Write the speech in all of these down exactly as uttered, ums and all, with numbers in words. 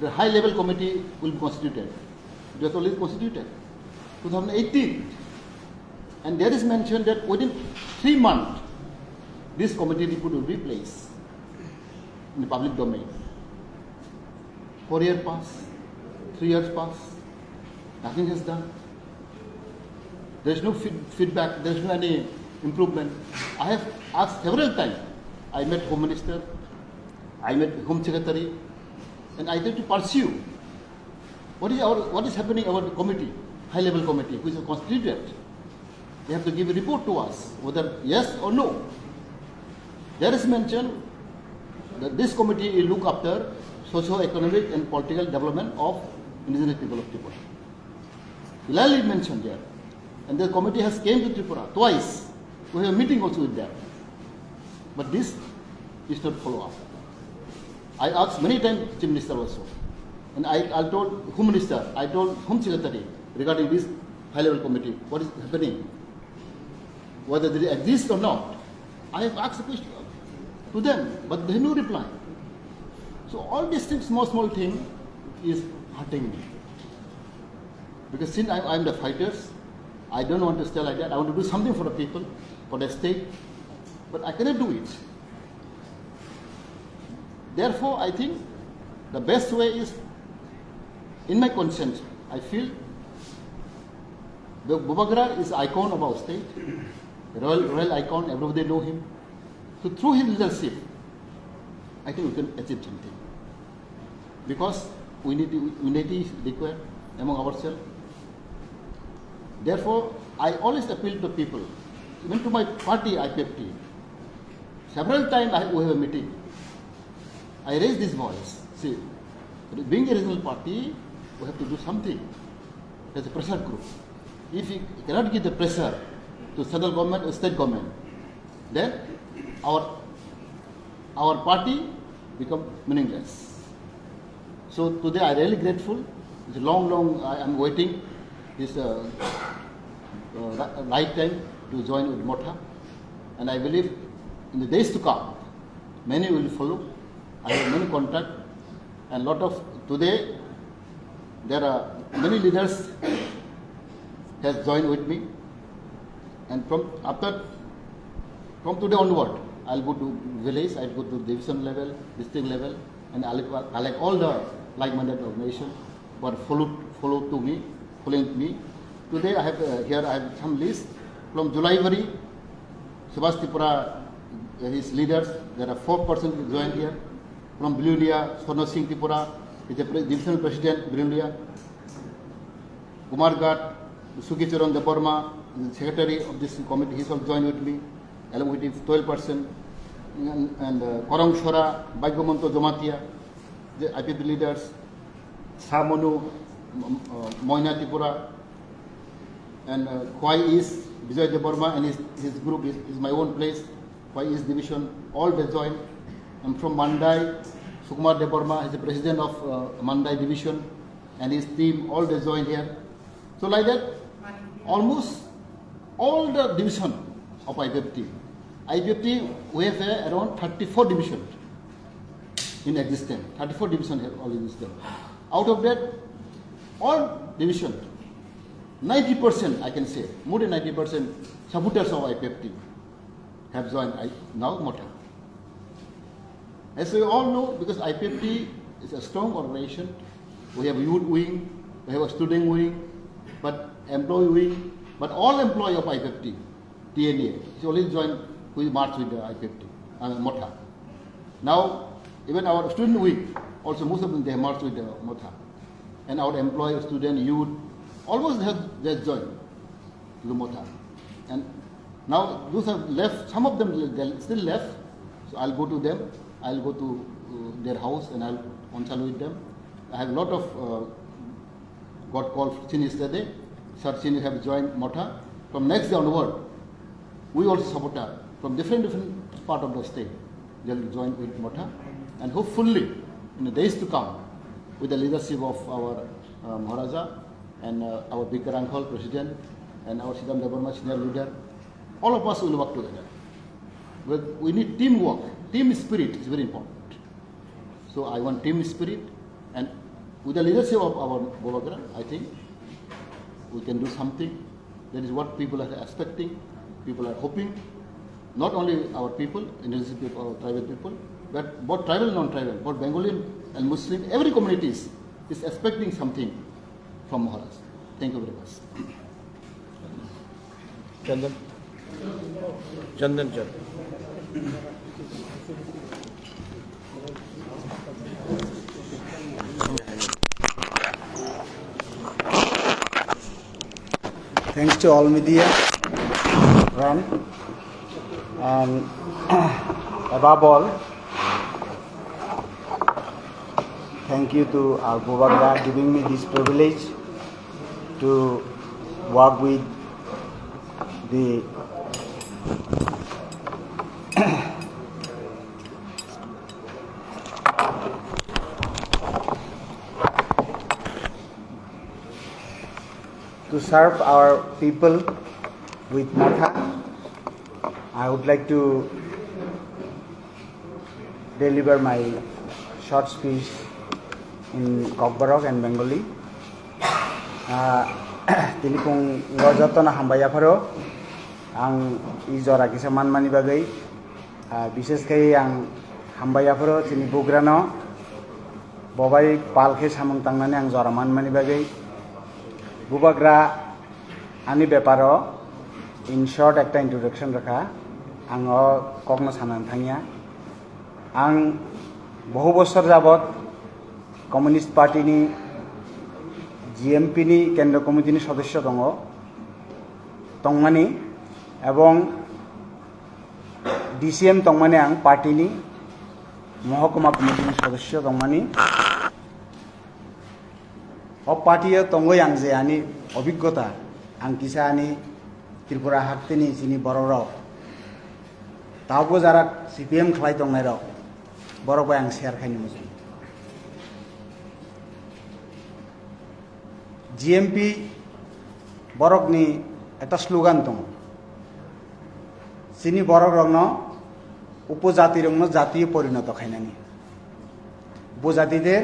The high level committee will be constituted. It was already constituted, two thousand eighteen. And there is mentioned that within three months, this committee report will be placed in the public domain. Four years pass, three years pass, nothing has done. There is no feed-, feedback, there is no any improvement. I have asked several times. I met Home Minister, I met Home Secretary, and I tried to pursue what is our, what is happening our committee, high level committee, which is constituted. They have to give a report to us, whether yes or no. There is mentioned that this committee will look after socio-economic and political development of indigenous people of Tripura. Clearly mentioned there. And the committee has came to Tripura twice. We have a meeting also with them. But this is not follow up. I asked many times Chief Minister also. And I, I told Home Minister, I told Home Secretary regarding this high level committee, what is happening, whether they exist or not. I have asked the question to them, but they have no reply. So all these things, small, small thing is hurting me. Because since I, I'm the fighters, I don't want to stay like that. I want to do something for the people, for the state, but I cannot do it. Therefore, I think the best way is, in my conscience, I feel the Bubagra is icon of our state, royal, royal icon, everybody know him. So through his leadership, I think we can achieve something. Because unity, unity is required among ourselves. Therefore, I always appeal to people, even to my party, I P F T. Several times I, we have a meeting. I raise this voice. See, being a regional party, we have to do something as a pressure group. If we cannot give the pressure to central government or state government, then our, our party become meaningless. So today I really grateful. It's a long, long I am waiting this uh, uh, ri- right time to join with Motha, and I believe in the days to come, many will follow. I have many contact, and lot of today there are many leaders has joined with me, and from after from today onward, I'll go to village, I'll go to division level, district level, and I'll collect all the like-minded organization who are follow, follow to me, following me. Today I have uh, here I have some list from Julaibari, Subhas Tripura, uh, his leaders. There are four persons joined here. From Bilonia, Swarno Singh Tripura is the pre- divisional president, Bilonia. Kumarghat, Suki Charan Debbarma, the secretary of this committee, he is also joined with me, along with his twelve percent. And, and uh, Korong Sora, Bhagyomanto Jamatia, the I P F T leaders, Samonu, um, uh, Moina Tripura, and uh, Khwai East, Bijoy Debbarma and his, his group is, is my own place, Khwai East division, all they joined. And from Mandai, Sukumar Debbarma is the president of uh, Mandai division, and his team, all they joined here. So like that, almost all the division of I P F T. I P F T, we have uh, around thirty-four division in existence. Thirty-four division have all existence. Out of that, all division, ninety percent I can say, more than ninety percent supporters of I P F T have joined I, now Motha. As we all know, because I P F T is a strong organization, we have youth wing, we have a student wing, but employee wing, but all employee of I P F T, T N A, is always joined, we march with the I P F T, uh, Motha. Now, even our student wing, also most of them, they have marched with the Motha. And our employee, student, youth, almost they have, they have joined to the Motha. And now those have left, some of them, they still left. So I'll go to them, I'll go to uh, their house and I'll consult with them. I have a lot of uh, got call since yesterday. Sir, since you have joined Motha, from next day onward, we also support her from different, different part of the state. They will join with Motha, and hopefully, in the days to come, with the leadership of our uh, Maharaja and uh, our Bikar uncle, President, and our Siddham Debbarma, senior leader, all of us will work together. But we need teamwork. Team spirit is very important. So I want team spirit, and With the leadership of our Bubagra, I think we can do something. That is what people are expecting, people are hoping. Not only our people, indigenous people, our tribal people, but both tribal, non-tribal, both Bengali and Muslim, every community is, is expecting something from Maharaj. Thank you very much. Chandan. Chandan, Chandan. Thanks to all media friend, and above all, thank you to our Bubagra giving me this privilege to work with the to serve our people with Matha. I would like to deliver my short speech in Kokborok and Bengali. Ah, tini pung jotono hambai yapharo. Ang i jora kisa manmani bagwi, ah, bishes khe ang hambai yapharo chini bugrano. Bobai pal khe samung tangnani ang jora manmani bagwi. Bubagra ani beparo in short ekta introduction rwkha. Ang o kokno sanani thangya. Ang bohu bosor jabot Communist Party ni G M P ni Kendra Committee ni sodosyo tongo, tongmani, ebong D C M tongmani ang party ni Mohokuma Committee ni sodosyo tongmani. O party o tongwi ang je ani obiggota, ang kisa ani Tripura hakteni chini borok rok, tabuk jara C P M khlai tongnai rok, borok bai ang share khaini muchung. G M P borokni ekta slogan tongo, chini borok rokno, upojati rokno jati porinoto khainani. উপজাতিদের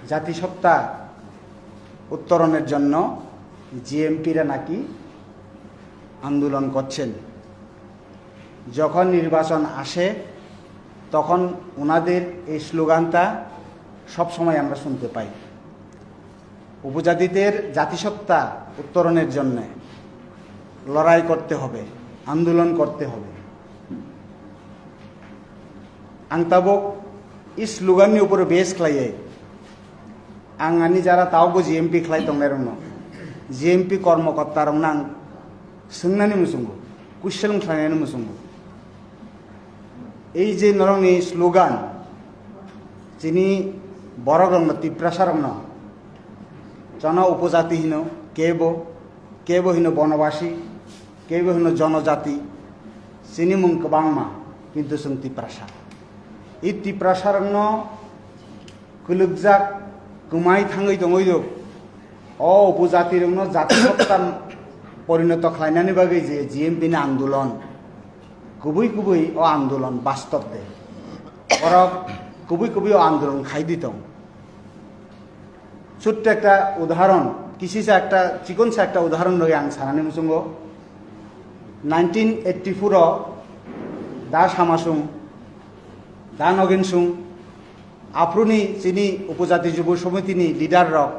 জাতিসত্তা উত্তরণের জন্য জিএমপিরা নাকি আন্দোলন করছেন। যখন নির্বাচন আসে, তখন ওনাদের এই স্লোগানটা সবসময় আমরা শুনতে পাই। উপজাতিদের জাতিসত্তা উত্তরণের জন্য লড়াই করতে হবে, আন্দোলন করতে হবে। Ang tabuk i slogan ni upor base khlaiwi ang ani jara tabukbo G M P khlai tongnai rokno, G M P kormokorta rokno ang swngnani muchungo, question khlainani muchungo. Ei je norokni slogan, chini borok rokno, Tiprasa rokno, chwngno upojati hino, kebo, kebo hino bonobasi, kebo hino jonojati, chini mung kwbangma, kintu chwng Tiprasa. I Tiprasa rokno kwlwkjak, kwmai thangwi tongwi rok. O upojati rokno jati sotta porinoto khlainani bagwi je G M P ni andolon, kubui kubui o andolon bastob de. Borok kubui kubui o andolon khai di tong. Chotto ekta udahoron, kisisa ekta, chikonsa ekta udahoron logi ang sanani muchungo. Nineteen eighty-four o Da Samasung, Da Nogensung, aphuruni chini Upojati Jubo Somitini leader rok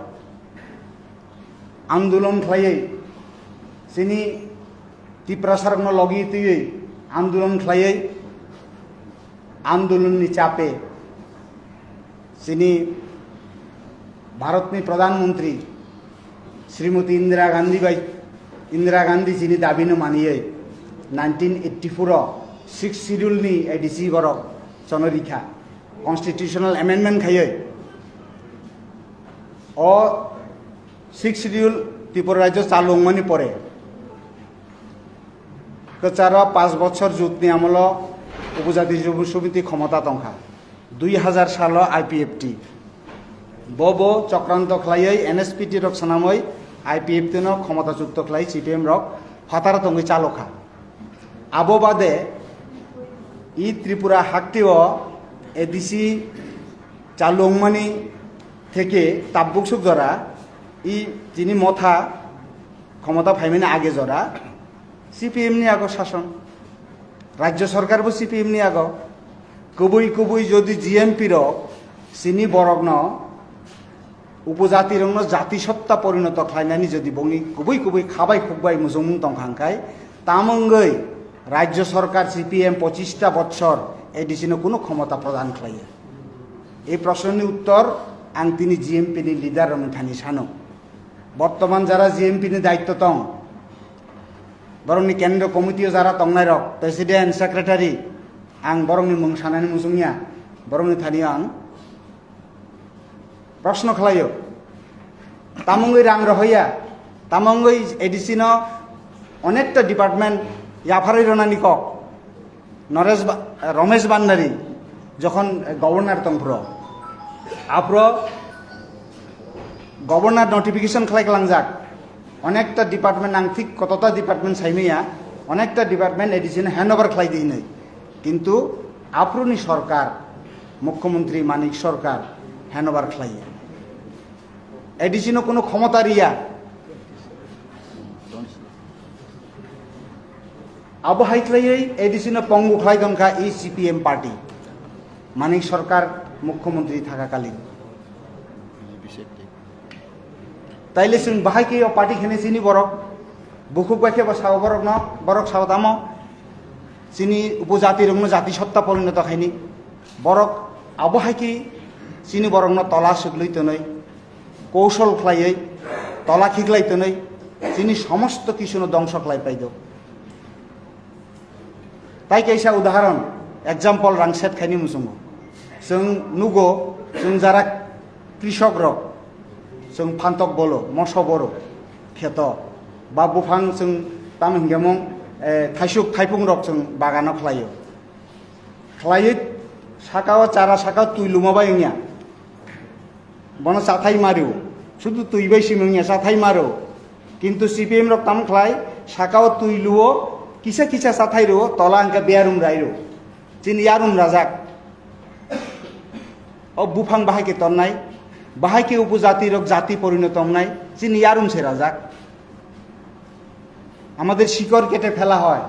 andolon khlaiwi, chini Tiprasa rokno logi twiwi andolon khlaiwi, andolonni chape chini Bharatni Pradhan Mantri Srimati Indira Gandhi bai, Indira Gandhi chini dabino maniwi nineteen eighty-four o Sixth Schedule ni A D C borok chwngno rikha, constitutional amendment khaiwi. O Sixth Schedule Tripura rajyo chalu wngmani pore kwcharo panch bochor jotni amolo Upojati Jubo Somiti khomota tongkha. Dui hazar salo I P F T. Bobo chokranto khlaiwi N S P T rok swnamwi I P F T no khomota chukto khlai C P M rok phataro tongwi chalokha. Abo bade i Tripura hakteo A D C chalu wngmani Theke tabbuk suk jora, i chini motha khomota phaimani age jora, C P M ni ago sason, rajyo sarkar bo C P M ni ago, kubui kubui jodi G M P rok chini borokno, upojati rokno jati sotta porinoto khlainani jodi bongni kubui kubui khabai khukbai mujungmung tongkha hwnkhe, tamo wngwi rajyo sarkar C P M pochista bochor A D C no kunu khomota prodan khlaiya? Ei proshnoni uttor ang tini G M P ni leader rokni thani sano. Bortoman jara G M P ni daitto tong, borokni kendro committee o jara tongnai rok, president, secretary, ang borokni mung sanani muchungya, borokni thani ang proshno khlaio. Tamungwi rang rohoya, tamungwi A D C no onekta department yapharwi ronani kok. Noresh Ba-, Romesh Bhandari jokhon governor tongphro, aphro governor notification khlai klangjak, onekta department, ang thik kotota department saimaya, onekta department A D C no handover khlai di hinwi. Kintu aphuruni sorkar, Mukhyamantri Manik Sarkar handover khlaiya. A D C no kunu khomota riya. Abo hai khlaiwi A D C no pongu khlai tongkha i C P M party, Manik Sarkar mukhyamantri thakakalin. Taile chwng bahai khe o party khene chini borok, bukhuk bai khe bo sao borokno, borok sao tamo, chini upojati rokno jati sotta porinoto khaini. Borok abo hai khe chini borokno tola swklwi tonwi, koushol khlaiwi, tola khiklai tonwi, chini somosto kisuno dongso khlai paido. Tai kaisa udaharon, example rang set khaini muchungo. Chwng nugo, chwng jara krisok rok, chwng phantok bolo, moso boro, kheto, ba buphang chwng tamo hingke mung, eh, thaisuk thaipung rok chwng bagano khlaio. Khlaiwi sakao chara sakao twi luma bai wngya. Bono chathai mario. Sudu twi bai simi wngya chathai maro. Kintu C P M rok tamo khlai, sakao twi luo, kisa kisa chathai rio, tola hingke beyarum rai rio. Chini yarum rajak. O buphang bahai khe tonnai, bahai khe upojati rok jati porinoto wngnai, chini yarum se rajak. আমাদের শিকড় কেটে ফেলা হয়।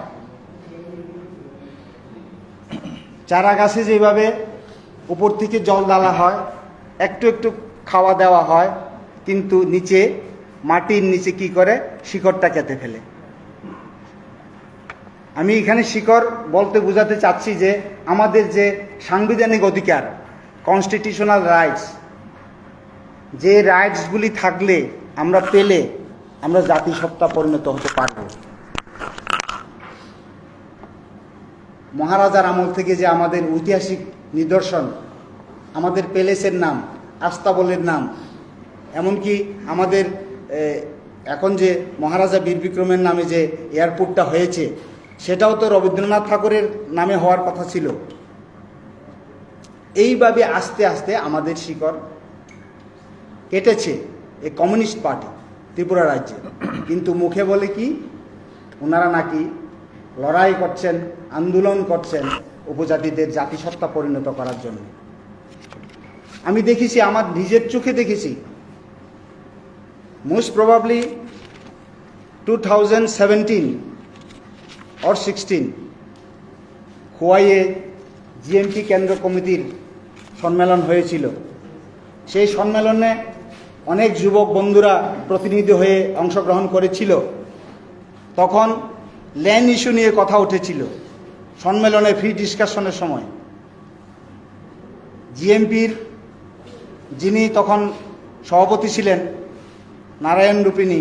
চারা গাছে যেভাবে উপর থেকে জল ঢালা হয়, একটু একটু খাওয়া দেওয়া হয়, কিন্তু নিচে, মাটির নিচে কি করে? শিকড়টা কেটে ফেলে। আমি এখানে শিকড় বলতে বোঝাতে চাচ্ছি যে আমাদের যে সাংবিধানিক অধিকার, কনস্টিটিউশনাল রাইটস, যে রাইটসগুলি থাকলে, আমরা পেলে, আমরা জাতিসত্তা পরিণত হতে পারব। মহারাজার আমল থেকে যে আমাদের ঐতিহাসিক নিদর্শন, আমাদের প্যালেসের নাম, আস্তাবলের নাম, এমনকি আমাদের, এ, এখন যে মহারাজা বীর বিক্রমের নামে যে এয়ারপোর্টটা হয়েছে, সেটাও তো রবীন্দ্রনাথ ঠাকুরের নামে হওয়ার কথা ছিল। এইভাবে আস্তে আস্তে আমাদের শিকড় কেটেছে এই কমিউনিস্ট পার্টি ত্রিপুরা রাজ্যে। কিন্তু মুখে বলে কি, ওনারা নাকি লড়াই করছেন, আন্দোলন করছেন উপজাতিদের জাতিসত্তা পরিণত করার জন্য। আমি দেখেছি, আমার নিজের চোখে দেখেছি। Most probably two thousand seventeen or sixteen খোয়াইয়ে জিএমপি কেন্দ্র কমিটির সম্মেলন হয়েছিল। সেই সম্মেলনে অনেক যুবক বন্ধুরা প্রতিনিধি হয়ে অংশগ্রহণ করেছিল। তখন ল্যান্ড ইস্যু নিয়ে কথা উঠেছিল সম্মেলনে, ফ্রি ডিসকাশনের সময়। জিএমপির যিনি তখন সভাপতি ছিলেন, নারায়ণ রূপিণী,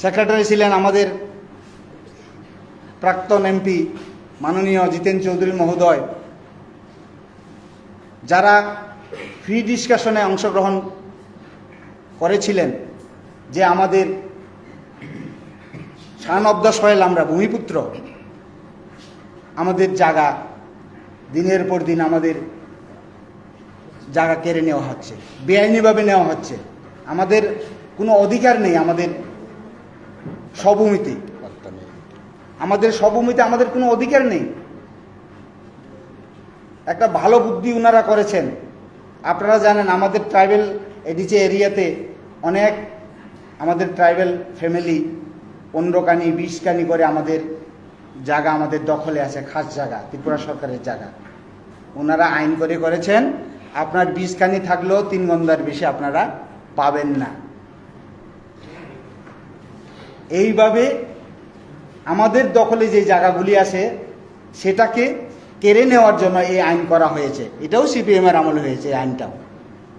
সেক্রেটারি ছিলেন আমাদের প্রাক্তন এমপি মাননীয় জিতেন চৌধুরী মহোদয়। যারা ফ্রি ডিসকাশনে অংশগ্রহণ করেছিলেন, যে আমাদের সন অফ দ্য সয়েল, আমরা ভূমিপুত্র, আমাদের জায়গা দিনের পর দিন আমাদের জায়গা কেড়ে নেওয়া হচ্ছে, বেআইনিভাবে নেওয়া হচ্ছে। আমাদের কোনো অধিকার নেই আমাদের স্বভূমিতে। আমাদের স্বভূমিতে আমাদের কোনো অধিকার নেই। একটা ভালো বুদ্ধি ওনারা করেছেন। আপনারা জানেন, আমাদের ট্রাইবাল এডিসি এরিয়াতে অনেক আমাদের ট্রাইবাল ফ্যামিলি পনেরো কানি, বিশ কানি করে আমাদের জায়গা আমাদের দখলে আছে, খাস জায়গা, ত্রিপুরা সরকারের জায়গা। ওনারা আইন করে করেছেন, আপনার বিশ কানি থাকলেও তিন গন্ডার বেশি আপনারা পাবেন না। এইভাবে আমাদের দখলে যে জায়গাগুলি আছে, সেটাকে কেড়ে নেওয়ার জন্য এই আইন করা হয়েছে। এটাও সিপিএম এর আমলে হয়েছে, এই আইনটাও।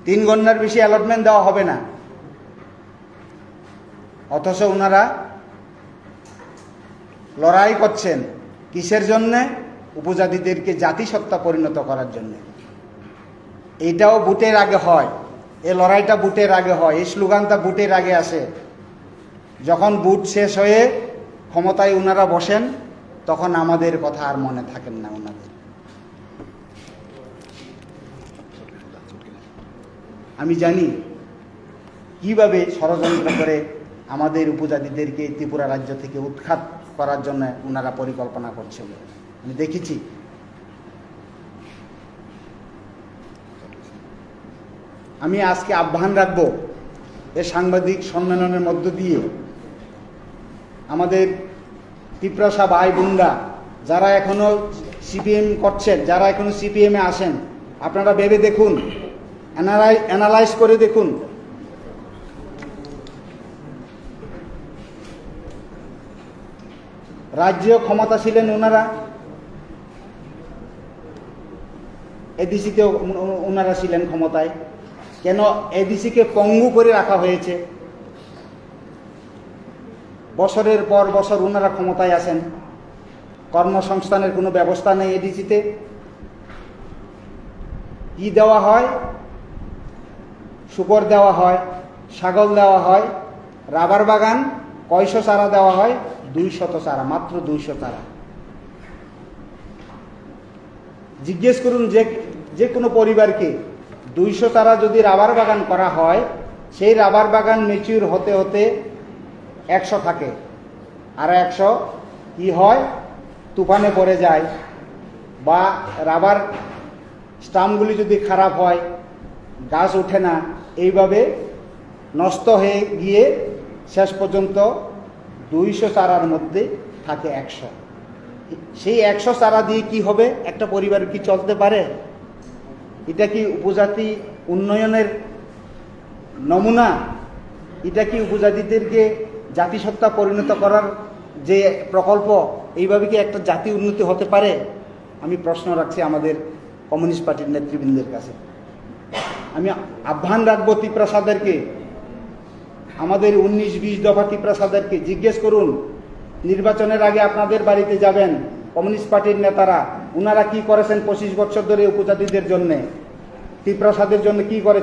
তিন গন্ডার বেশি অ্যালটমেন্ট দেওয়া হবে না। অথচ ওনারা লড়াই করছেন কিসের জন্যে? উপজাতিদেরকে জাতিসত্তা পরিণত করার জন্যে। এটাও ভোটের আগে হয়, এ লড়াইটা ভোটের আগে হয়, এই স্লোগানটা ভোটের আগে আসে। যখন ভোট শেষ হয়ে ক্ষমতায় ওনারা বসেন, তখন আমাদের কথা আর মনে থাকেন না ওনাদের। আমি জানি কিভাবে ষড়যন্ত্র করে আমাদের উপজাতিদেরকে ত্রিপুরা রাজ্য থেকে উৎখাত করার জন্য ওনারা পরিকল্পনা করছে। আমি দেখেছি। আমি আজকে আহ্বান রাখব এ সাংবাদিক সম্মেলনের মধ্য দিয়ে আমাদের তিপ্রাসা ভাই বোনরা, যারা এখনো সিপিএম করছেন, যারা এখনো সিপিএম এ আছেন, আপনারা ভেবে দেখুন, অ্যানালাইজ করে দেখুন। রাজ্যে ক্ষমতা ছিলেন ওনারা, এডিসিতে ওনারা ছিলেন ক্ষমতায়। কেন এডিসিকে পঙ্গু করে রাখা হয়েছে? বছরের পর বছর ওনারা ক্ষমতায় আছেন, কর্মসংস্থানের কোনো ব্যবস্থা নেই এডিসিতে। কি দেওয়া হয়? শুকর দেওয়া হয়, ছাগল দেওয়া হয়, রাবার বাগান কয়শো চারা দেওয়া হয়? দুইশত চারা, মাত্র দুইশো চারা। জিজ্ঞেস করুন যে, যে কোনো পরিবারকে, দুইশো চারা যদি রাবার বাগান করা হয়, সেই রাবার বাগান ম্যাচিউর হতে হতে একশো থাকে, আর একশো কি হয়, তুফানে পড়ে যায়, বা রাবার স্টাম্পগুলি যদি খারাপ হয়, গাছ ওঠে না, এইভাবে নষ্ট হয়ে গিয়ে শেষ পর্যন্ত দুইশো চারার মধ্যে থাকে একশো। সেই একশো চারা দিয়ে কি হবে? একটা পরিবার কি চলতে পারে? এটা কি উপজাতি উন্নয়নের নমুনা? এটা কি উপজাতিদেরকে জাতিসত্তা পরিণত করার যে প্রকল্প, এইভাবে কি একটা জাতি উন্নতি হতে পারে? আমি প্রশ্ন রাখছি আমাদের কমিউনিস্ট পার্টির নেতৃবৃন্দের কাছে। আমি আহ্বান রাখবো তিপ্রাসাদেরকে, আমাদের উনিশ বিশ দফা তিপ্রাসাদেরকে জিজ্ঞেস করুন, নির্বাচনের আগে আপনাদের বাড়িতে যাবেন কমিউনিস্ট পার্টির নেতারা, ওনারা কি করেছেন পঁচিশ বছর ধরে উপজাতিদের জন্যে, তিপ্রাসাদের জন্য কি করেছেন?